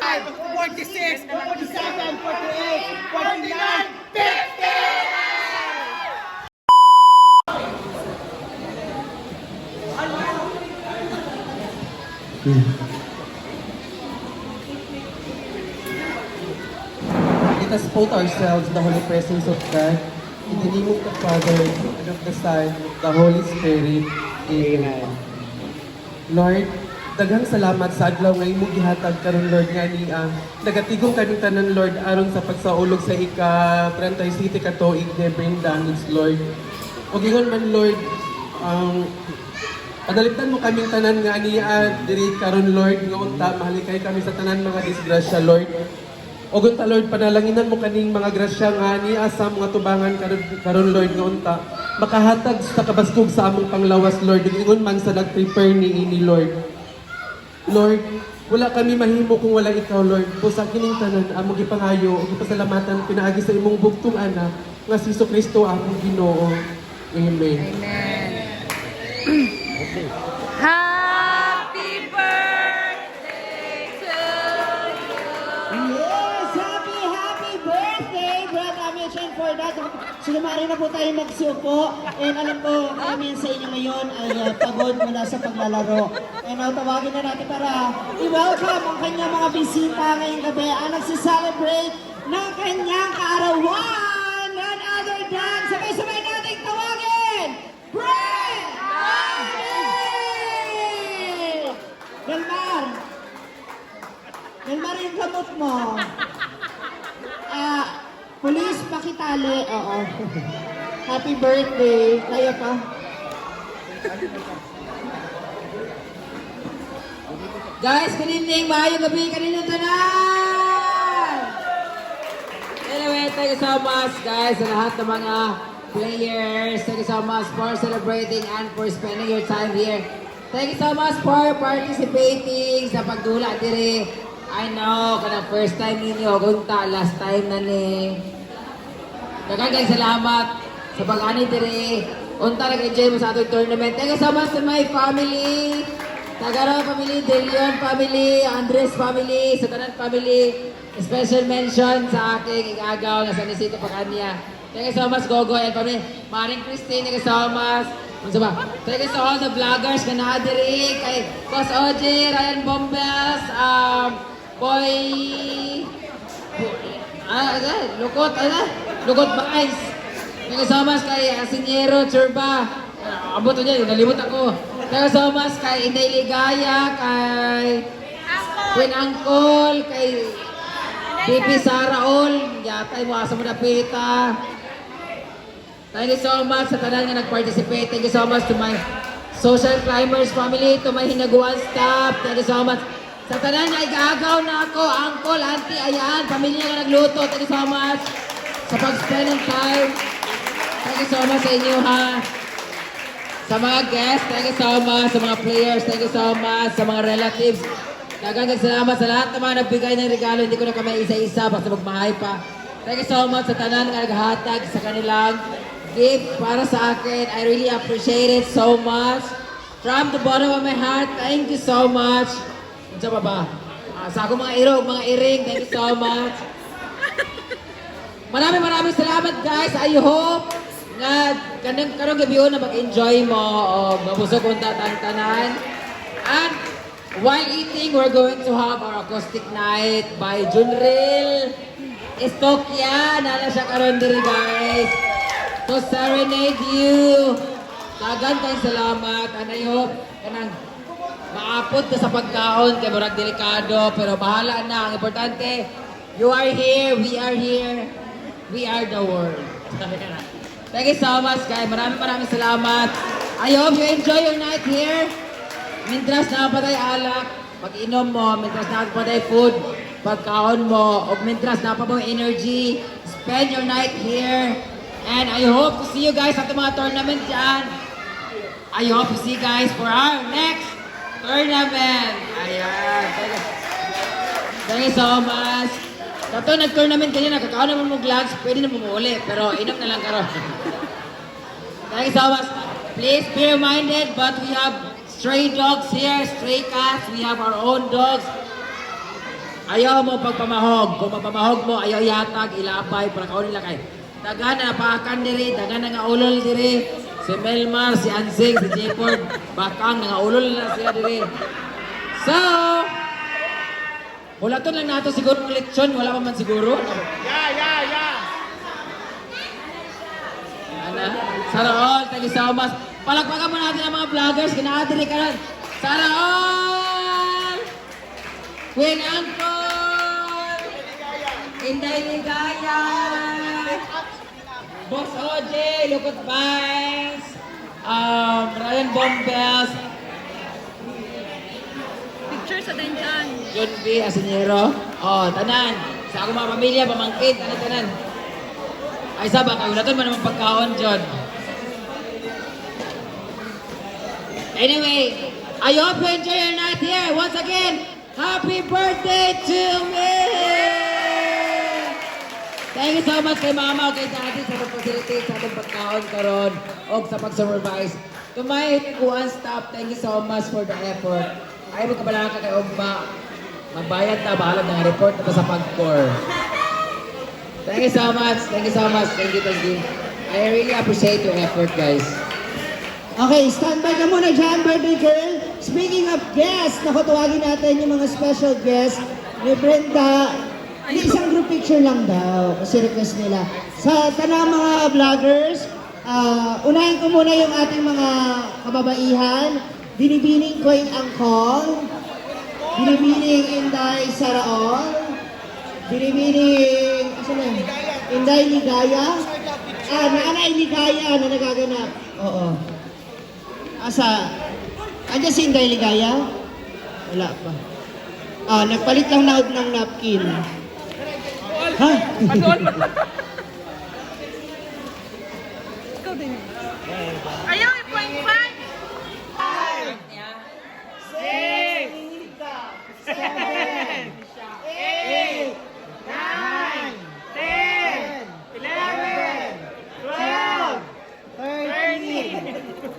45, 46, 47, 48, 49, 50! Let us put ourselves in the holy presence of God. In the name of the Father, and of the Son, and of the Holy Spirit. Amen. Lord, daghang salamat sa adlaw nga imong gihatag karon, Lord, nga ni nagatigom kaming tanan, Lord, aron sa pagsaulog sa ika 37 ka tuig ni brain damage, Lord. Ug ingon man, Lord, ang panalipdan mo kaming tanan nga ani diri karon, Lord, nga unta mahalikay kami sa tanan mga disgrasya, Lord. Ug unta, Lord, panalanginan mo kaning mga grasya nga ani sa mga tubangan karon, Lord, nga unta makahatag sa kabaskog sa among panglawas, Lord, ug ingon man sa nag-prepare ni ini, Lord. Lord, wala kami mahimo kung wala ikaw, Lord. Busa kining tanan among gipangayo ug gipasalamatan pinaagi sa imong bugtong anak nga si Kristo among Ginoo. Amen. Happy birthday to you. Yes! Happy, happy birthday, Brad Mitch, and for that, so maaari na po tayo magsiupo. And alam ko, karamihan sa inyo ngayon ay pagod mula sa paglalaro. And now, tawagin na natin para i-welcome ang kanyang mga bisita ngayong gabi ang nagsiselebrate ng kanyang kaarawan. None other than, sabay-sabay nating tawagin, Brad Ami! Delmar! Delmar, yung gamot mo. Ah, police, pakitali. Oo. Happy birthday. Kaya pa. Guys, good evening. Maayong gabi kanino tanan. Anyway, thank you so much, guys, sa lahat ng mga players. Thank you so much for celebrating and for spending your time here. Thank you so much for participating sa pagdula diri. I know, kanang first time ninyo, kunta, last time na ni. Daghang salamat sa pag-ani diri. Unta nag-enjoy mo sa atong tournament. Thank you so much to my family. Tagaro family, De Leon family, Andres family, sa tanan family. Special mention sa aking igagaw nga sa Nisito Pagania. Thank you so much, Gogo and family. Maring Christine, thank you so much. Unsa ba? Thank you to all the vloggers nga naa diri kay Boss OJ, Ryan Bombels, Boy Lukot, Lukot Vines. Thank you so much kay Asinyero Churba. Abot ko niya, nalimot ako. Thank you so much kay Inday Ligaya, kay Queen Angkol, kay BP Saraol, yatay mo asa mo napita. Thank you so much sa tanan nga nag-participate. Thank you so much to my social climbers family, to my hinaguan staff. Thank you so much. Sa tanan nga igaagaw na ako, uncle, auntie, ayan, pamilya nga nagluto. Thank you so much sa pag-spend ng time. Thank you so much sa inyo, ha. Sa mga guests, thank you so much. Sa mga players, thank you so much. Sa mga relatives, daghang salamat sa lahat ng mga nagbigay ng regalo. Hindi ko na kami isa-isa, basta magmahay pa. Thank you so much sa tanan nga naghatag sa kanilang gift para sa akin. I really appreciate it so much. From the bottom of my heart, thank you so much. Unsa pa ba? Sa akong mga irog, mga iring, thank you so much. Maraming maraming salamat, guys. I hope nga kanang karong gabi na mag-enjoy mo o mabusog unta tang tanan. And while eating, we're going to have our acoustic night by Junril Estokia. Nana siya karon diri, guys, to serenade you. Dagan kay salamat and I hope kanang maapot ka sa pagkaon kay murag delikado, pero bahala na. Ang importante, you are here, we are here, we are the world. Thank you so much, guys. Maraming maraming salamat. I hope you enjoy your night here. Mintras naa pa tay alak, mag-inom mo. Mintras naa pa tay food, pagkaon mo. O mintras naa pa mo energy, spend your night here. And I hope to see you guys at the mga tournament dyan. I hope to see you guys for our next tournament. Ayan. Thank you. Thank you so much. Kato nag-tournament kanina, nakakaon naman mo gloves, pwede na mo uli, pero inom na lang karon. Thank you so much. Please be reminded, but we have stray dogs here, stray cats. We have our own dogs. Ayaw mo pagpamahog. Kung mapamahog mo, ayaw yatag, ilapay, para kaon nila kay. Daghan na napakan diri, daghan na nga ulol diri. Si Melmar, si Ansing, si Jayford, bakang nga ulol na sila diri. So, hulaton lang nato siguro ng lechon, wala pa man siguro. Yeah. Ana, Sara all, thank you so much. Palakpakan mo natin ang mga vloggers, kinaadiri ka ron. Sara all! Queen Angkor! Inday Ligaya! Boss OJ, Lukot Vines, Ryan Bombels, Picture sa din dyan. John B. Asinero. Oh, tanan. Sa akong mga pamilya, pamangkin, tanan, tanan. Ay, saba, kayo na man naman pagkaon, John. Anyway, I hope you enjoy your night here. Once again, happy birthday to me! Thank you so much kay Mama o kay Daddy sa pag-facilitate sa atong pagkaon karon o sa pag-supervise. To my one staff, thank you so much for the effort. Ay mo kabalaan ka kay Ugma. Magbayad ta, bahala ng report na ta sa pag-core. Thank you so much. Thank you so much. Thank you, thank you. I really appreciate your effort, guys. Okay, stand by ka muna dyan, birthday girl. Speaking of guests, naku, tawagin natin yung mga special guests ni Brenda. Hindi, isang group picture lang daw kasi request nila. Sa tanang mga vloggers, unahin ko muna yung ating mga kababaihan. Binibining ko yung angkol. Binibining Inday Saraol. Binibining, asa na yun? Inday Ligaya. Naanay Ligaya na nagaganap. Oo. Asa? Andiyan si Inday Ligaya? Wala pa. Nagpalit lang na ng napkin. Ha? Pasuol pa. Ikaw din. Ayaw, 0.5! 13,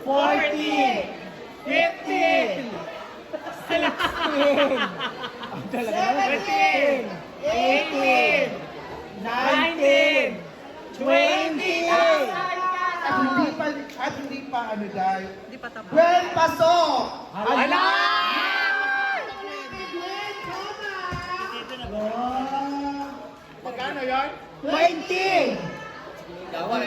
14, 15, 16, 17, 18, 19, 20. At hindi pa ano dahil. Hindi pa tapos. Gwen, pasok! Ala! Magkano yon? 20! 20!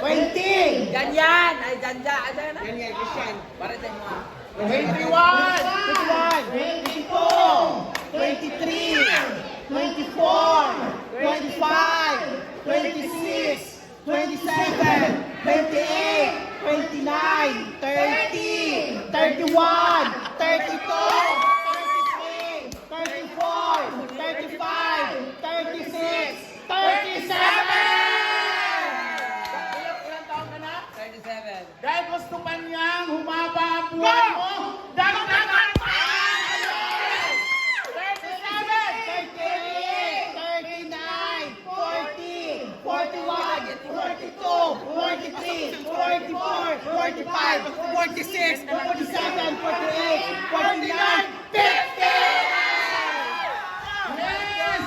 20! Ganyan! Ay, ganja! Ay, na. Ganyan, Christian. Para sa inyo. 21! 21! 22! 23! 24! 25! 26! 27! 28! 29! 30! 31! 32! 33! 34! 35! 36! 37! Ilang taon ka na? 37. Dahil gusto pa niyang humaba ang buhay mo, dagdagan pa! 37! 38, 39, 40, 41, 42, 43, 44, 45, 46, 47, 48, 49, 50! Yes!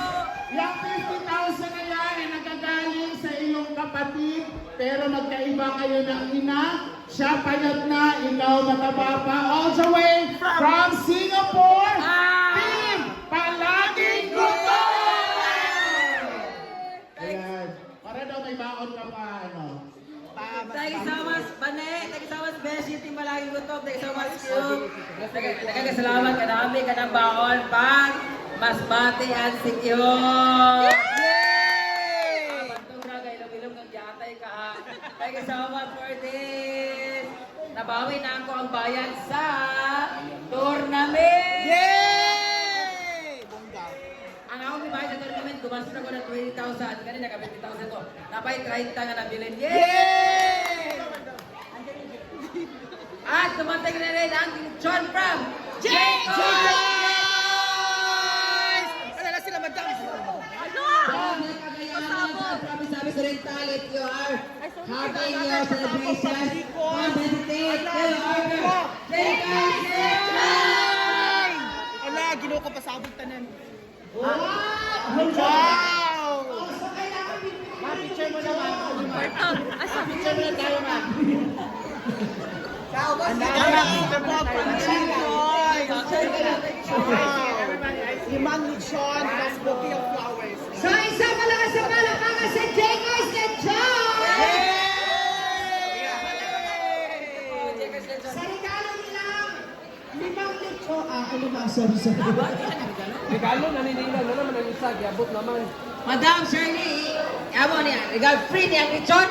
Yung 50,000 na yan ay nagagaling sa iyong kapatid, pero magkaiba kayo ng ina. Siya payat na, ikaw mataba pa. All the way from Singapore, Team Palaging Gutom! Ayan. Para daw may baon ka pa, ano. Thank you so much, Pane. Thank you so much, Beshi. Team Palaging Gutom. Thank you so much, Q. Daghang salamat kanami ka ng baon pag mas bati and secure. Yay! Bantong ra kay ilong-ilong kang yatay ka ha. Thank you so much for this. Nabawi na ako ang bayan sa tournament. Yay! Bongga. Ang akong gibayad sa tournament, gumastos ako ng 20,000. Kanina ka 20,000 ko. Napay 30 nga nabilin. Yay! Yay! At tumantay na rin ang John from Jacob! Guys! Ano na sila, madam? Ano? Sabi sa rental, if you are having your celebrations, don't hesitate to order Jacob! Ala! Ginoo ko pasabog tanan. Wow! Wow! Oh, so kailangan Ma'am, picture mo naman. Asa? Picture mo na tayo, ma'am. Limang lechon, plus bouquet of flowers. So isang malakas na palakpakan si Jacobs Lechon! Sa regalo nilang limang lechon. Ah, ano ba? Sorry, sorry. Regalo na nila, na naman ang isa, giabot naman. Madam Shirley, amo niya, regalo free niya ang lechon.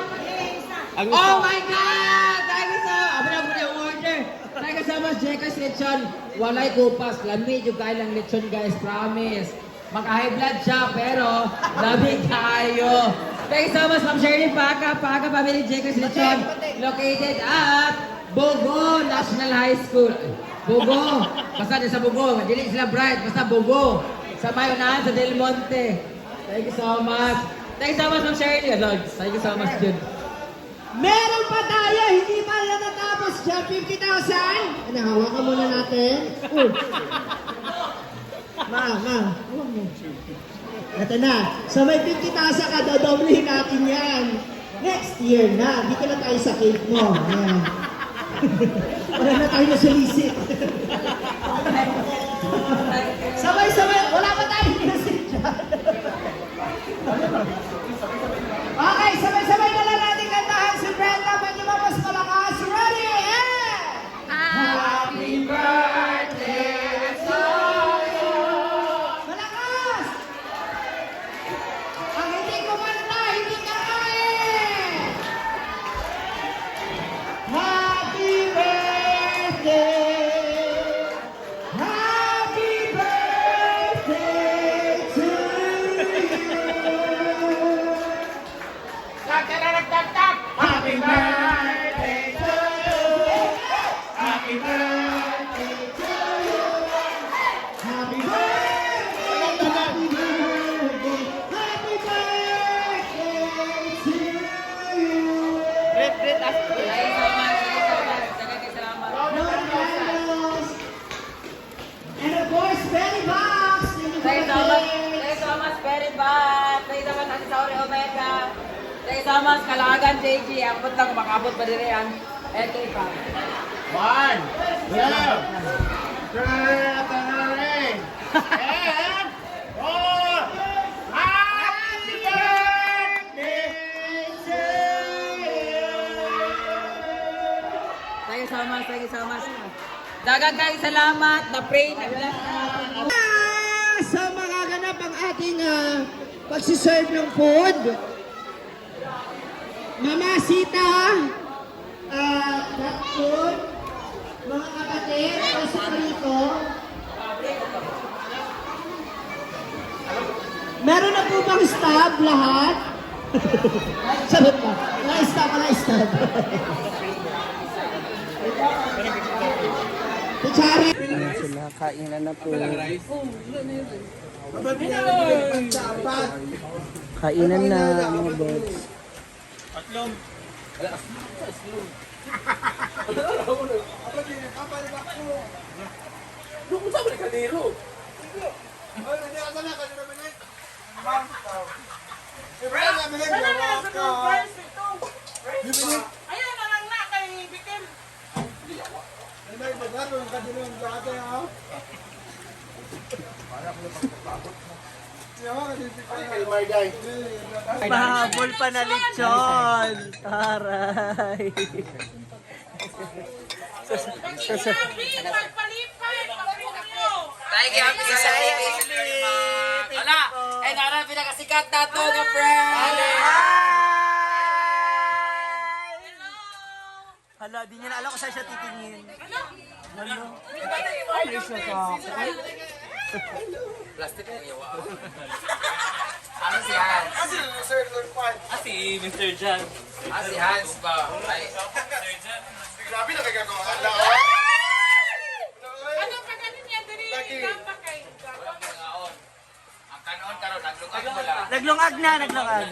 Oh my God! Thank you so much. Amo na po yung order. Thank you so much, Jekers Lechon. Walay kupas. Lami yung kayo lang lechon, guys. Promise. Maka-high blood siya, pero lami kayo. Thank you so much, Ma'am Shirley Paca. Paca Family Jekers Lechon. Located at Bogo National High School. Bogo. Basta din sa Bogo. Dili sila bright. Basta Bogo. Sa may unahan sa Del Monte. Thank you so much. Thank you so much, Ma'am Shirley. Lord, thank you so much, Jun. Meron pa tayo, hindi pa natatapos dyan, 50,000! Ano, hawakan muna natin. Uy. Ma, ma, huwag mo. Ito na. So may 50,000 ka, dodoblehin natin yan. Next year na, dito na tayo sa cake mo. Ayan. Wala na tayo na solicit. Sabay-sabay, wala pa tayong music dyan. Okay, sabay-sabay na lang natin kantahan si Brenda. Medyo ba mas malakas? Ready? And... Happy Birthday to you! Malakas! Ang hindi kumanta, hindi kakain! Happy birthday! Happy birthday to you! Happy birthday to you. Happy birthday to you. Happy birthday, happy birthday, happy birthday to you. Thank you so much. Thank you so much. Daghang salamat. No candles. And of course, Belly Box. Thank you for Thank you the so much. cake. Thank you so much, very bad. Thank you so much, Ate Sauri Omega. Thank you so much, Kalagan JG. Abot lang, makaabot pa dire ang LK pa. One, two, three, and four. Happy birthday to you. Thank you so much, thank you so much. Daghang kayo salamat. Na-pray, na-bless na. Sa magaganap ang ating pagsiserve ng food. Mama Sita, that food, mga kapatid, pasok rito. Meron na po bang stab lahat? Sagot pa. Wala stab, wala stab. Kutsara. Sila, kainan na po. Kainan na, mga boss. Wala na sa first ito. Ayan na lang na kay Bikim. Mahabol pa na lechon. Taray. Happy, magpalipay, magpupyo. Thank you, happy Bisaya. Wala. Eh, nara pinakasikat na to nga friend. Hala, di niya na alam kung saan siya titingin. Plastic ang yawa. Ano si Hans? Ah, si Mr. Jan. Ah, si Hans ba? Ay, Grabe na kagagawa. Ala, Ano pa ganin niya diri? Gamba kay. kaon. Ang kanon karon naglungag mo lang. Naglungag na, naglungag.